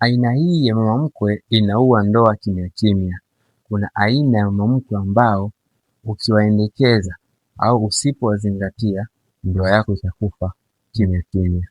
Aina hii ya mama mkwe inaua ndoa kimya kimya. Kuna aina ya mama mkwe ambao ukiwaendekeza au usipowazingatia ndoa yako itakufa kimya kimya.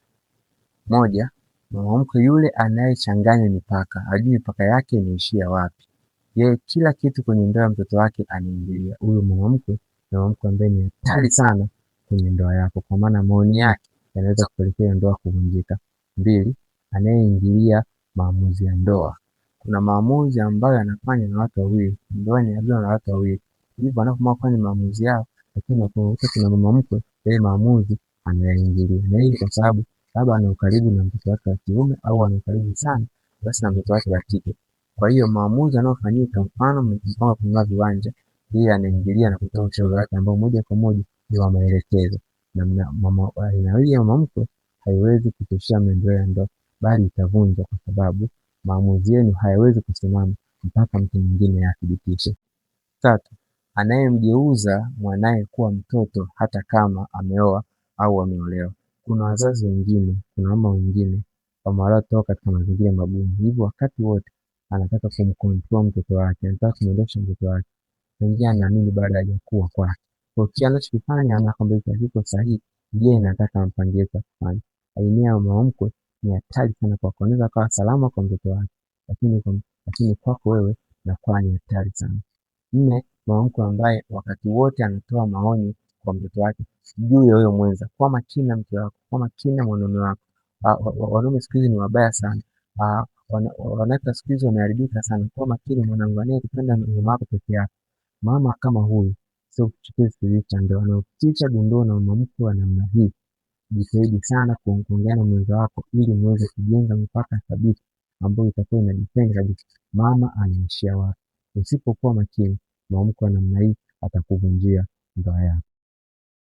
Moja, mama mkwe yule anayechanganya mipaka, hajui mipaka yake imeishia wapi. Yeye kila kitu kwenye ndoa ya mtoto wake anaingilia. Huyu mama mkwe ni mama mkwe ambaye ni hatari sana kwenye ndoa yako, kwa maana maoni yake yanaweza kupelekea ndoa kuvunjika. Mbili, anayeingilia maamuzi ya ndoa. Kuna maamuzi ambayo yanafanywa na watu wawili, ndoa inaagizwa na watu wawili, hivyo wanapoamua kufanya maamuzi yao, lakini unakuta kuna mama mkwe, yeye maamuzi anayaingilia, na hii kwa sababu baba ana ukaribu na mtoto wake wa kiume au ana ukaribu sana basi na mtoto wake wa kike. Kwa hiyo maamuzi yanayofanyika, mfano mpango kununua viwanja, yeye anaingilia na kutoa ushauri wake ambao moja kwa moja ni wa maelekezo, na mama aina mama mkwe haiwezi kuchochea maendeleo ya ndoa, bali itavunjwa kwa sababu maamuzi yenu hayawezi kusimama mpaka mtu mwingine athibitishe. Tatu, anayemgeuza mwanaye kuwa mtoto hata kama ameoa au ameolewa. Kuna wazazi wengine, kuna mama wengine wanaotoka katika mazingira magumu, hivyo wakati wote anataka kumcontrol mtoto wake, anataka kumwendesha mtoto wake. Wengine anaamini bado hajakuwa kwake. Kwa kile anachokifanya anakwambia hakiko sahihi, je, nataka ampangie cha kufanya. Aina ya mama mkwe ni hatari sana kwako. Anaweza akawa salama kwa mtoto wake, lakini kwa lakini kwako wewe inakuwa ni hatari sana. Nne, mama mkwe ambaye wakati wote anatoa maoni kwa mtoto wake juu ya huyo mwenza. Kuwa makini na mke wako, kuwa makini na mwanaume wako. Wanaume siku hizi ni wabaya sana. Wanawake siku hizi wameharibika sana. Kuwa makini mwanangu, anayekupenda ni mama yako peke yake. Mama kama huyu sio kuchukia cha ndoa, na ukicha gundua na mama mkwe wa namna hii, jitahidi sana kuongea na mwenza wako ili muweze kujenga mipaka thabiti ambayo itakuwa ina defend kabisa mama anaishia wapi. Usipokuwa makini, mama mkwe wa namna hii atakuvunjia ndoa yako.